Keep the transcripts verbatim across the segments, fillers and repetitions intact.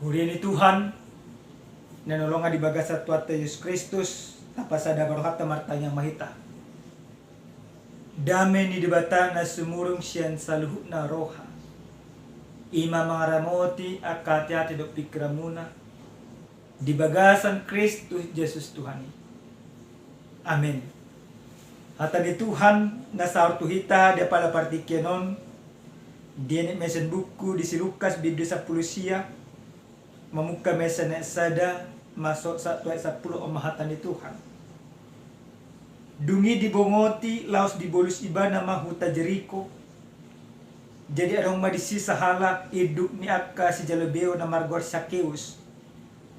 Huria ni Tuhan, na hinaholongan di bagasan Tuhanta Jesus Kristus, tapasada ma rohanta, martangiang ma hita. Dame ni Debata na sumurung sian saluhutna roha, i ma mangaramoti angka ateate dohot pingkiranmuna di bagasan Kristus Jesus Tuhan i. Amen. Hata ni Tuhan na saor tu hita di apala partingkian on, dienet ma sian buku di si Lukas bindu sampulu sia, mamungka ma sian ayat sada masuk sa-, tu ayat sampulu. On ma hata ni Tuhan. Dung i dibongoti laos dibolus ibana ma huta Jeriko. Jadi adong ma disi sahalak induk ni angka sijalo beo na margoar Sakeus,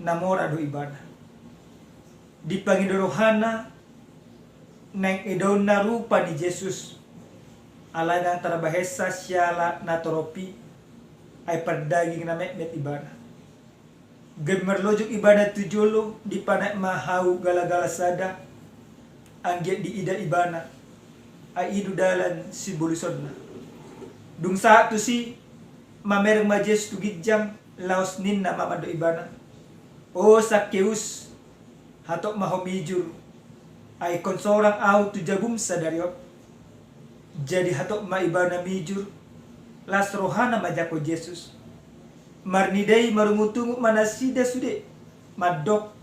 na mora do ibana. Dipangido rohana naeng idaonna rupa ni Jesus, alai ndang tarbahensa siala na torop i, ai pardaging na metmet ibana. Gabe marlojong ibana tu jolo, dipanaek ma hau galagala sada, anggiat diida ibana, ai i do dalan sibolusonna. Dung sahat tusi, mamereng ma Jesus tu ginjang, laos ninna ma mandok ibana: O Sakeus, hatop ma ho mijur, ai ingkon sorang ahu tu jabum sadari on. Jadi hatop ma ibana mijur, las rohana manjangkon Jesus. Marnida i marungutungut ma nasida sude, mandok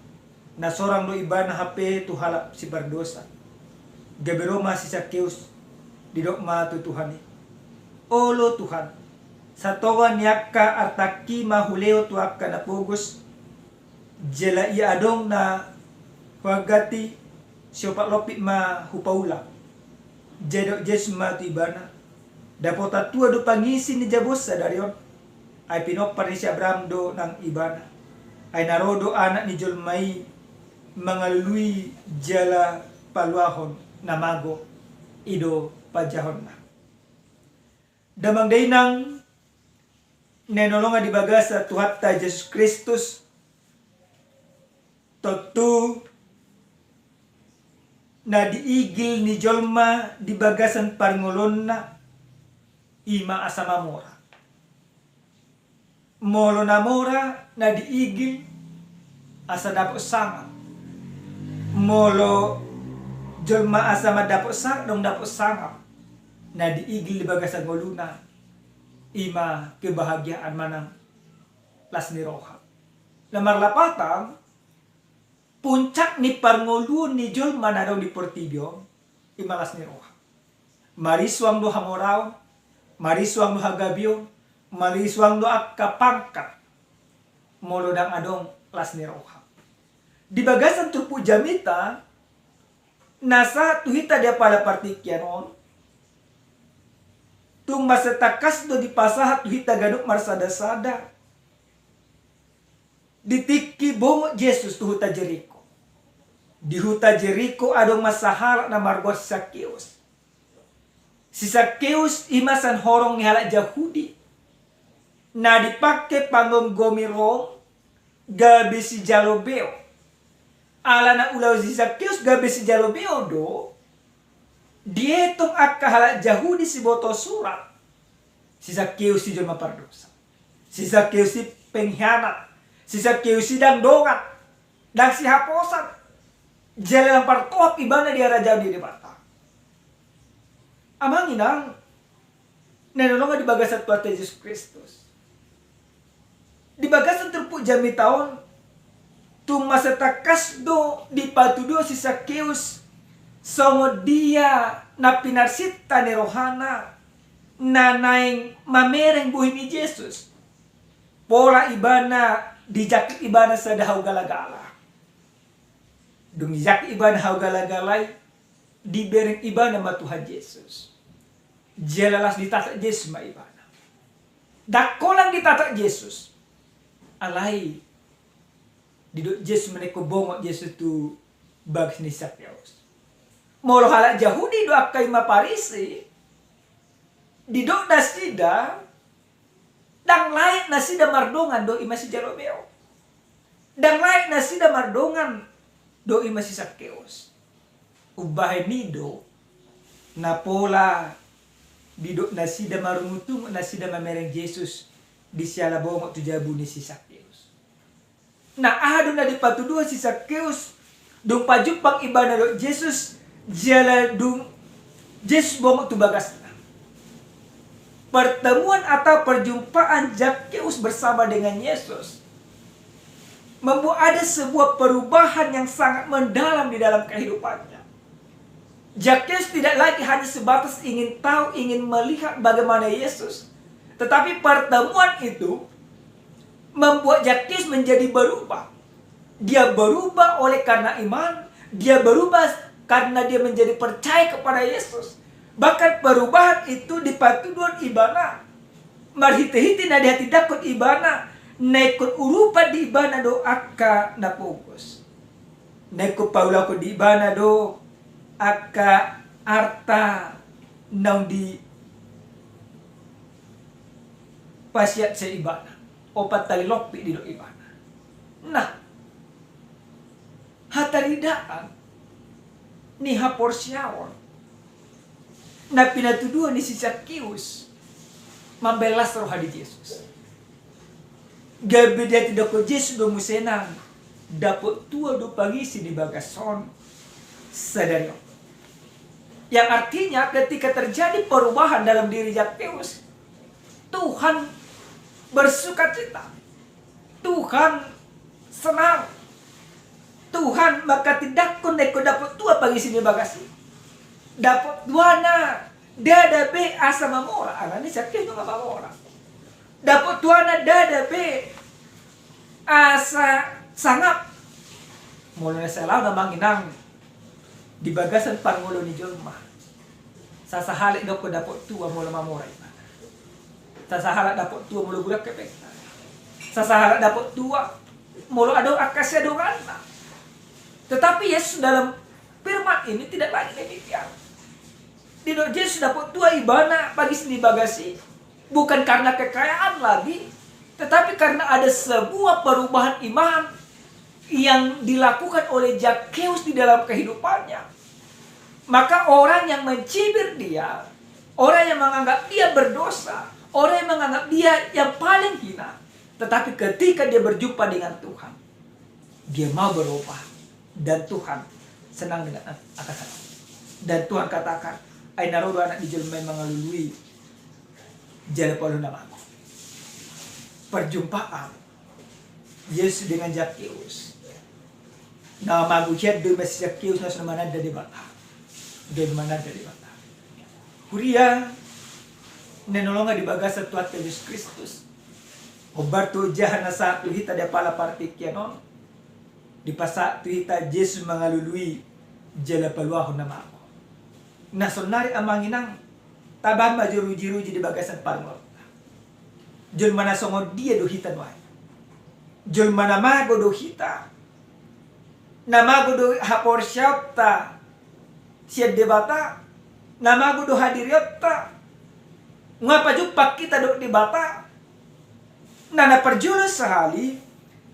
na sorang do ibana hape tu halak sipardosa. Gabe ro ma si Sakeus, didok ma tu Tuhan i: Olo Tuhan, satonga ni angka artangki ma hulehon tu angka na pogos, jala ia adong na huanggat i, siopat lompit ma hupaula. Jadi didok Jesus ma tu ibana: Dapotan tua do pangisi ni jabum sadari on, ai pinompar ni si Abraham do nang ibana. Ai na ro do Anak ni jolma i mangalului jala paluahon na mago, i do panjahonna. Damang dainang na hinaholongan di bagasan Tuhanta Jesus Kristus, tontu na diigil ni jolma di bagasan parngoluonna, i ma asa mamora. Molo na mora na diigil asa dapot sangap. Molo jolma asa mandapot sangap, dung dapot sangap, na diigil di bagasan ngoluna, i ma kebahagiaan manang las ni roha. Na marlapatan, puncak ni parngoluon ni jolma na adong di portibi on, i ma las ni roha. Marisuang do hamoraon, marisuang do hagabeon, marisuang do angka pangkat, molo ndang adong las ni roha. Di bagasan turpuk jamita na sahat tu hita di apala partingkian on, tung mansai tangkas do dipasahat tu hita ganup marsadasada di tingki bongot Jesus tu huta Jeriko. Di huta Jeriko adong ma sahalak na margoar si Sakeus. Si Sakeus i ma sian horong ni halak Jahudi, na dipangke panggomgomi ro gabe sijalo beo. Alana ulaon si Sakeus gabe sijalo beo do dietong angka halak Jahudi siboto surat, si Sakeus i jolma pardosa. Si Sakeus i pengkhianat. Si Sakeus i ndang dongan, ndang sihaposan, jala ndang partohap ibana di harajaon ni Debata. Amang inang na hinaholongan di bagasan Tuhanta Jesus Kristus, di bagasan turpuk jamita on, tung mansai tangkas do dipatuduhon si Sakeus songon dia na pinarsinta ni rohana na naeng mamereng bohi ni Jesus. Pola ibana dijangkit ibana sada hau galagala. Dung dijangkit ibana hau galagala i, dibereng ibana ma Tuhan Jesus. Jala laos ditatap Jesus ma ibana. Ndang holan ditatap Jesus, alai didok Jesus ma na ingkon bongot Jesus tu bagas ni si Sakeus. Molo halak Jahudi do angka i ma Parisi, didok nasida ndang layak nasida mardongan do i ma sijalo beo. Ndang layak nasida mardongan do i ma si Sakeus. Umbahen i do na pola didok nasida marungutungut nasida mamereng Jesus di siala bongot tu jabu ni si Sakeus. Nah, aha do na dipatuduhon si Zakheus dung pajumpang ibana dohot Jesus, jala dung Jesus bongot tu bagasna? Pertemuan atau perjumpaan Zakheus bersama dengan Yesus membuat ada sebuah perubahan yang sangat mendalam di dalam kehidupannya. Zakheus tidak lagi hanya sebatas ingin tahu, ingin melihat bagaimana Yesus, tetapi pertemuan itu membuat Zakheus menjadi berubah. Dia berubah oleh karena iman, dia berubah karena dia menjadi percaya kepada Yesus. Bahkan perubahan itu dipatuduhon ibana, marhite-hite na dihatindangkon ibana, na ingkon urupan di ibana do angka na pogos. Na ingkon paulakon di ibana do angka arta naung dipasiat sian ibana. Opat tali lompit didok ibana. Nah, hataridaan ni haporseaon na pinatuduhon ni si Zakheus mambahen las roha di Jesus. Gabe dihatindangkon Jesus do muse nang dapot tua do pangisi ni bagas on sadari on. Yang artinya ketika terjadi perubahan dalam diri Zakheus, Tuhan bersukacita. Tuhan senang. Tuhan manghatindangkon na ingkon dapot tua pangisi ni bagas i. Dapot tuana ndada be asa mamora, alani Zakheus nunga mamora. Dapot tuana ndada be asa sangap. Molo na sae laho na manginang di bagasan parngoluon ni jolma, sasahalak do dapot tua molo mamora ibana. Sasahalak dapot tua molo godang hepengna. Sasahalak dapot tua molo adong angka siadonganna. Tetapi Yesus dalam firman ini tidak lagi demikian. Didok Jesus dapot tua ibana pangisi ni bagas i bukan karena kekayaan lagi, tetapi karena ada sebuah perubahan iman yang dilakukan oleh Zakheus di dalam kehidupannya. Maka orang yang mencibir dia, orang yang menganggap dia berdosa, orang yang menganggap dia yang paling hina, tetapi ketika dia berjumpa dengan Tuhan, dia mau berubah. Dan Tuhan senang dengan angka hal. Dan Tuhan katakan, ai na ro do Anak ni jolma i mangalului jala paluahon na mago. Perjumpaan Yesus dengan Zakheus. Na mago hian do ima si Zakheus na so na mananda Debata. Gabe mananda Debata. Huria na hinaholongan di bagasan Tuhanta Jesus Kristus. Hombar tu jaha na sahat tu hita di apala partingkian on. Dipasahat tu hita Jesus mangalului jala paluahon na mago. Na saonari amang inang, tabahen ma jo ruji-ruji di bagasan parngoluonta. Jolma na songon dia do hita nuaeng? Jolma na mago do hita. Na mago do haporseaonta sian Debata, na mago do hadirionta. Nunga pajumpang hita dohot Debata. Na, na parjolo sahali,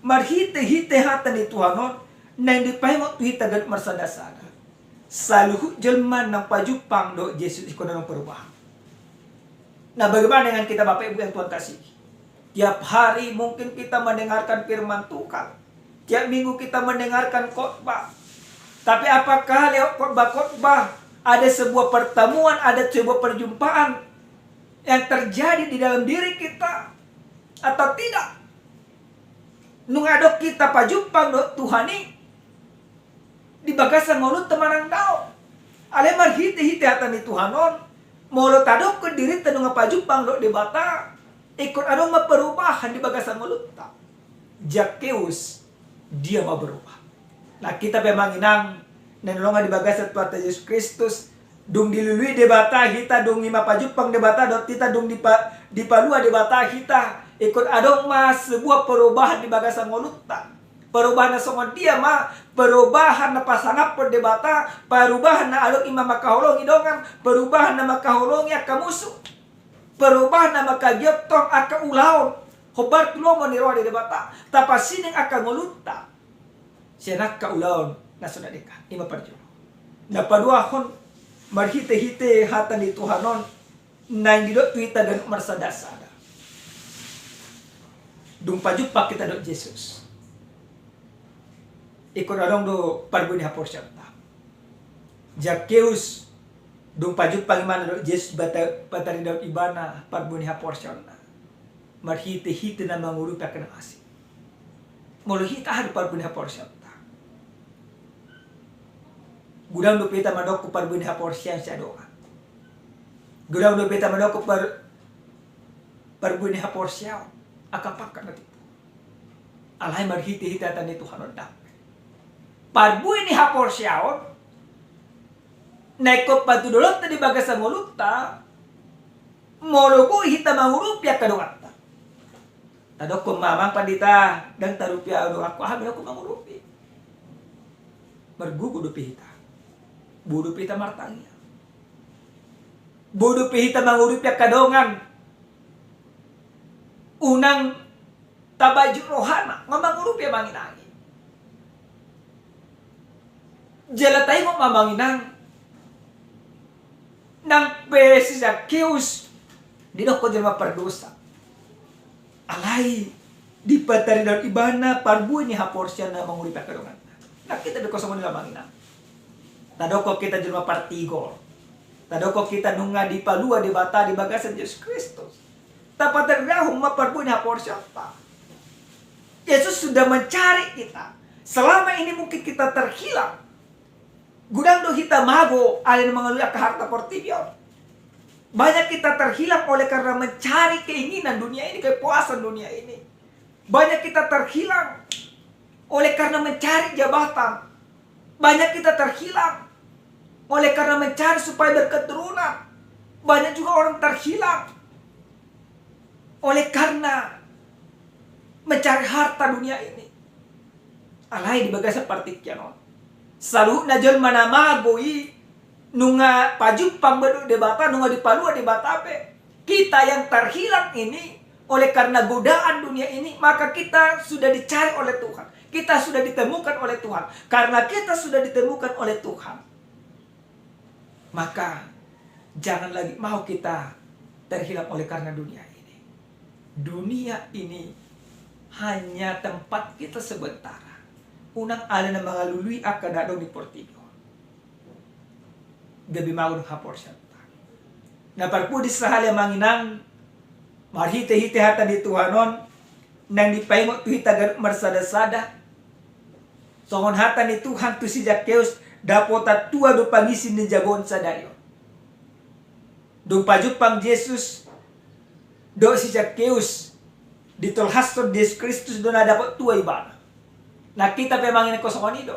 marhite-hite hata ni Tuhan on, naeng dipaingot tu hita ganup marsada-sada. Saluhut jolma naung pajumpang dohot Jesus ingkon adong perubahan. Nah, bagaimana dengan kita, Bapak Ibu yang Tuhan kasihi? Tiap hari mungkin kita mendengarkan firman Tuhan. Tiap minggu kita mendengarkan khotbah. Tapi apakah lewat khotbah-khotbah ada sebuah pertemuan, ada sebuah perjumpaan yang terjadi di dalam diri kita atau tidak? Nunga adong hita pajumpang dohot Tuhan i di bagasan ngolunta manang daong. Alai marhite-hite hata ni Tuhan on, molo tadokkon dirinta nunga pajumpang dohot Debata, ingkon adong ma perubahan di bagasan ngolunta. Zakheus, dia mau berubah. Nah, hita pe amang inang na hinaholongan di bagasan Tuhanta Jesus Kristus, dung dilului Debata hita, dung i ma pajumpang Debata dohot hita, dung dipa-, dipalua Debata hita, ingkon adong ma sebuah perubahan di bagasan ngolunta. Perubahan na songon dia ma? Perubahan na pasangaphon Debata, perubahan na adong i ma mangkaholongi dongan, perubahan na mangkaholongi angka musu, perubahan na mangkagiot tong angka ulaon hombar tu lomo ni roha ni Debata, tapasineng angka ngolunta sian angka ulaon na so na denggan. I ma parjolo. Na paduahon, marhite-hite hata ni Tuhan on naeng didok tu hita ganup marsada-sada. Dung pajumpang hita dohot Jesus, Ingkon adong do parbue ni haporseaonta. Zakkeus dung pajumpang ibana dohot Jesus, pata-, pataridahon ibana parbue ni haporseaonna marhite-hite na mangurupi angka na asing. Molo hita, aha do parbue ni haporseaonta? Godang dope hita mandok parbue ni haporseaon sian dongan. Godang dope hita mandok par-, parbue ni haporseaon angka pangkat na timbo. Alai marhite-hite hata ni Tuhan on ndang be. Parbue ni haporseaon na ingkon patudolonta di bagasan ngolunta, molo boi hita mangurupi angka donganta. Tadokkon ma amang pandita, ndang tarupi ahu donganku, aha ma na ingkon mangurupi? Margogo dope hita. Boi dope hita martangiang. Boi dope hita mangurupi angka dongan. Unang tabajuk rohana, nga mangurupi amang inang i. Jala taingot ma amang inang, nang pe si Zakkeus didokkon jelma pardosa. Alai dipataridahon ibana parbue ni haporseaon na mangurupi angka donganna. Nang hita pe songon i amang inang. Tadokkon hita jelma partigor. Tadokkon hita nunga dipalua Debata di bagasan Jesus Kristus. Tapataridahon ma parbue ni haporseaonta. Yesus sudah mencari kita. Selama ini mungkin kita terhilang. Godang do hita mago alani mangalului angka harta portibi on. Banyak kita terhilang oleh karena mencari keinginan dunia ini, kepuasan dunia ini. Banyak kita terhilang oleh karena mencari jabatan. Banyak kita terhilang oleh karena mencari supaya berketurunan. Banyak juga orang terhilang oleh karena mencari harta dunia ini. Alai di bagasan partingkian on, saluhutna jolma na mago i nunga pajumpang be dohot Debata, nunga dipalua Debata be. Kita yang terhilang ini oleh karena godaan dunia ini, maka kita sudah dicari oleh Tuhan. Kita sudah ditemukan oleh Tuhan. Karena kita sudah ditemukan oleh Tuhan, maka jangan lagi mau kita terhilang oleh karena dunia ini. Dunia ini hanya tempat kita sementara. Unang alana mangalului angka na adong di portibi on. Gabe mago do haporseaonta. Na parpudi sahali amang inang, marhite-hite hata ni Tuhan on, naeng dipaingot tu hita ganup marsada-sada. Songon hata ni Tuhan tu si Zakkeus, dapotan tua do pangisi ni jabu on sadari on. Dung pajumpang Jesus dohot si Zakkeus, ditolhashon Jesus Kristus do na dapot tua ibana. Na hita pe amang inang songon i do.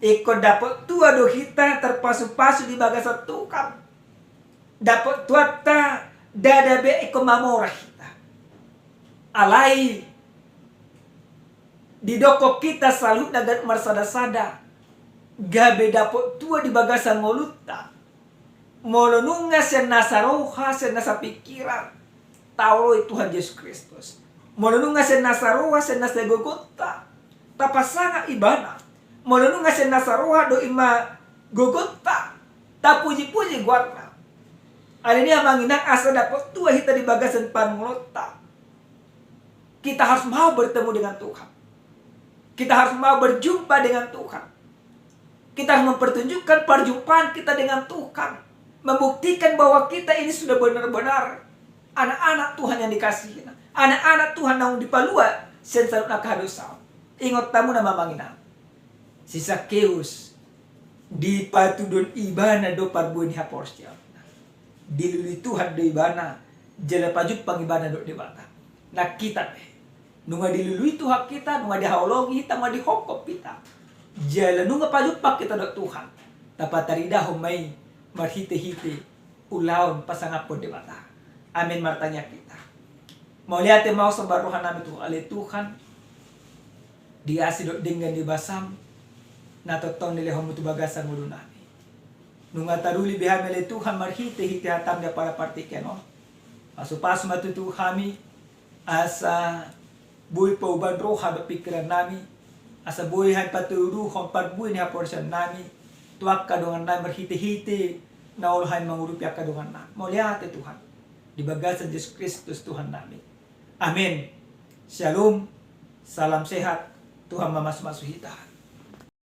Ingkon dapot tua do hita tarpasu-pasu di bagasan Tuhan. Dapot tuanta ndada be ingkon mamora hita. Alai didokkon hita saluhutna ganup marsada-sada gabe dapot tua di bagasan ngolunta. Molo nunga sian nasa roha, sian nasa pikiran taoloi Tuhan Jesus Kristus. Molo nunga sian nasa roha, sian nasa gogonta tapasangap ibana. Molo nunga sian nasa roha dohot ima gogonta tapuji-puji goarna. Alani i amang inang, asa dapot tua hita di bagasan parngoluonta, kita harus mau bertemu dengan Tuhan. Kita harus mau berjumpa dengan Tuhan. Kita harus mempertunjukkan perjumpaan kita dengan Tuhan, membuktikan bahwa kita ini sudah benar-benar anak-anak Tuhan yang dikasihi, anak-anak Tuhan naung dipalua sian saluhutna hadosaon. Ingot hamu ma amang inang, si Zakkeus dipatudon ibana do parbue ni haporseaonna. Dilului Tuhan do ibana, jala pajumpang ibana dohot Debata. Na hita pe, nunga dilului Tuhan hita, nunga dihaholongi hita, nunga dihophop hita, jala nunga pajumpang hita dohot Tuhan, tapataridahon ma i marhite-hite ulaon pasangaphon Debata. Amen. Martangiang hita. Mauliate ma hombar rohanami tu Ho ale Tuhan, di asi dohot denggan ni basam na tongtong nilehonmu tu bagasan ngolunami. Nunga taruli be hami ale Tuhan marhite-hite hatam di apala partingkian on. Pasu-pasu ma tutu hami, asa boi paubaon roha dohot pingkirannami, asa boi hami patuduhon parbue ni haporseaonnami tu angka dongannami marhite-hite na olo hami mangurupi angka dongannami. Mauliate Tuhan, di bagasan Jesus Kristus Tuhannami. Amen. Shalom. Salam sehat. Tuhan mamasu-masu hita.